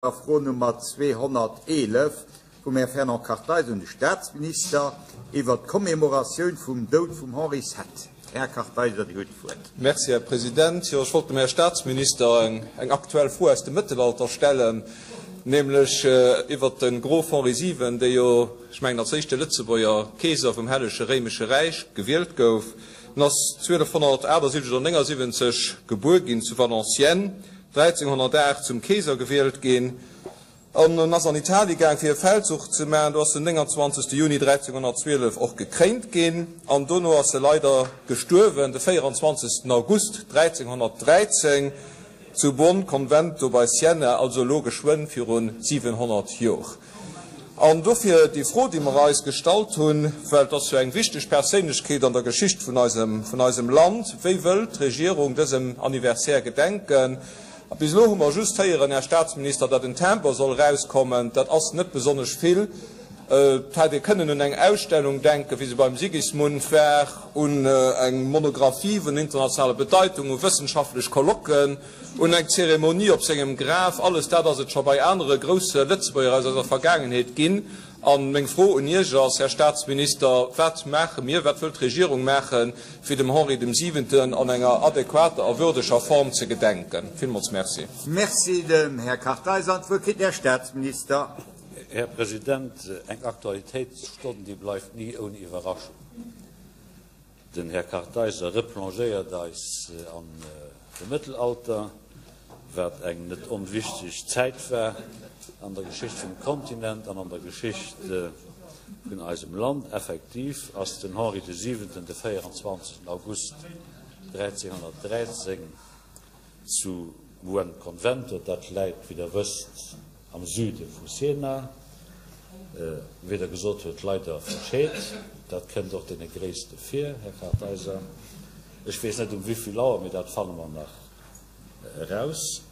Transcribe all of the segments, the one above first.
Der Fro Nummer 211 vum Här Fernand Kartheiser un de Statsminister iwwert d'Commémoratioun vum Doud vum Henri Seth. Här Kartheiser, Dir hutt d'Wuert. Merci, Här President. Jo, ech wollt dem Här Statsminister eng aktuell Fro aus dem Mëttelalter stellen, nämlech iwwert de Grof Henri vii, dee jo, ech mengen, als éischte Lëtzebuerger Keeser vum Hellege Réimesche Räich gewielt gouf. En ass 1278 oder 79 gebuer ginn zu Valenciennes. 1308 zum Keeser gewielt ginn an en ass an Italie gaang fir e Feldzuch ze maachen. Do ass en 29. Juni 1312 och gekréint ginn an dono ass e leider gestuerwen de 24. August 1313 zu Buonconvento bei Siena, also elo geschwënn viru 700 Jor. An dofir déi Fro, déi mer eis gestallt hunn, well et ass jo eng wichteg Perséinlechkeet an der Geschicht vun eisem, vun eisem Land, Wéi wëllt d'Regierung dësem Anniversaire gedenken? A bis elo hu mer just héieren, Här Statsminister, datt en Timber soll erauskommen. Dat ass net besonnesch vill. Et hätt ee kënnen un eng Ausstellung denken, wéi se beim Sigismund war, un eng Monographie vun internationaler Bedeitung, u wëssenschaftlech Colloquen. Un eng Zeremonie op sengem Graf, alles dat ass et scho bei anere grousse Lëtzebuerger aus eiser Vergaangenheet ginn. A meng Fro un Iech ass, Här Staatsminister, Wat maache mir, wat wëllt d'Regierung maachen, fir dem Henri dem Siwenten an enger adequater a würdeger Form ze gedenken? Villmools Merci. Merci dem Här Kartheiser. An d'Wuert kritt den Här Staatsminister. Här President, eng Aktualitéitsstonn, déi bleift ni ouni Iwwerraschung. Den Här Kartheiser replongéiert eis an de Mëttelalter, wat eng net onwichteg Zäit war an der Geschicht vum Kontinent an an der Geschicht vun eisem Land. Effektiv ass den Henri de Siwenten de 24. August 1313 zu Buonconvento, dat läit, wéi Der wësst, am Süde vu Siena, wéi Der gesot huet, leider verscheet. Dat kënnt och deene Gréisste vir, Här Kartheiser. Ech weess net um wéivill Auer, mee dat fanne mer nach eraus.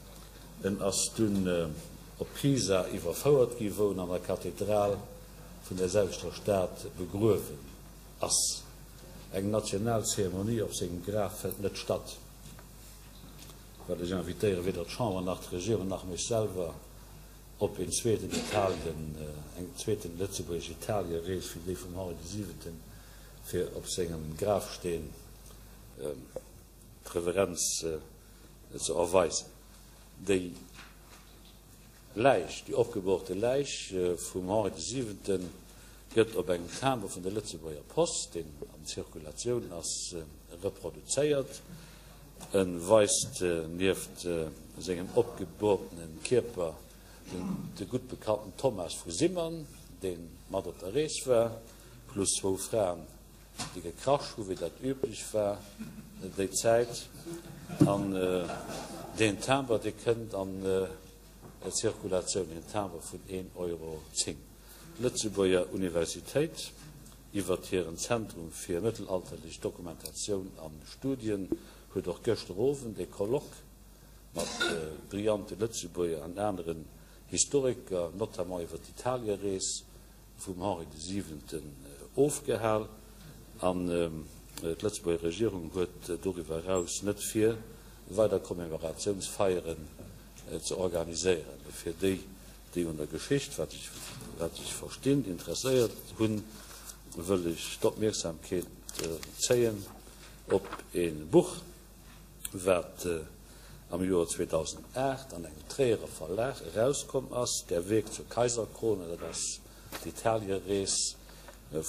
En ass dunn op Pisa iwwerfouert gi, wou en an der Kathedral vun där selwechter Stad begruewen ass. Eng national Zeremonie op sengem Graf fënnt net statt. Well ech invitéiere weder d'Chamber nach d'Regierung nach mech selwer op een zweeten Italien, eng zweeten lëtzebuergesch Italierees wéi déi vum Henri de Siwenten, fir op sengem Grafsteen d'Reverenz ze erweisen. Déi Läich, déi opgeboorte Läich vum Henri de Siwenten gëtt op engem Timbre vun der Lëtzebuerger Post, deen an Zirkulatioun ass, reproduzéiert. E weist nieft sengem opgeboortene Kierper de gutt bekannten Thomas vu Simmern, dee mat op der Rees war, plus zwou Fraen, déi gekrasch hu wéi dat üblech war déi Zäit. An deen Timber, dee kënnt an Zirkulatioun, een Timber vun een Euro 10. D'Lëtzebuerger Universitéit, iwwert hiren Zentrum fir mëttelalterlech Dokumentatioun a Studien, huet och gëschter Owend e Colloque mat brillante Lëtzebuerger an aneren Historiker, notamment iwwer d'Italierees vum Henri de Siwenten, ofgehal. An d'Lëtzebuerger Regierung huet doriwwer eraus net vir, weider Commemoratiounsfeieren ze organiséieren. Fir déi, déi un der Geschicht, wat ech, wat ech verstinn, interesséiert hunn, wëll ech d'Opmierksamkeet zéien op e Buch, wat am Joer 2008 an engem Tréierer Verlag erauskomm ass, Der Weg zur Kaiserkrone, dat ass d'Italierees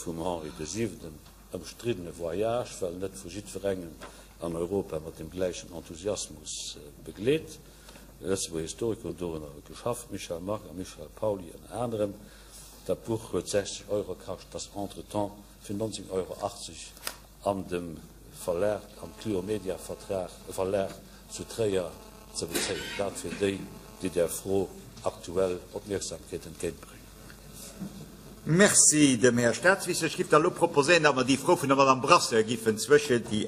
vum Henri de Siwenten, ëmstriddene Voyage, well net vu jiddwerengem an Europa mat deem gläichen Enthusiasmus begleet. Lëtzebuerger Historiker hunn dorunner geschafft, Michel Margue a Michel Pauly ënner anerem. Dat Buch huet 60 Euro kascht, ass entretemps fir 19,80 Euro an dem Verlag, am Clio Media Vertrag, Verlag zu Tréier ze bezéien. Dat fir déi, déi där Fro aktuell Opmierksamkeet entgéintbréngen. Merci dem Här Statsminister. Ech giff da elo proposéieren, datt mer déi Fro vun der Madame Brasseur giffen zwëschen déi.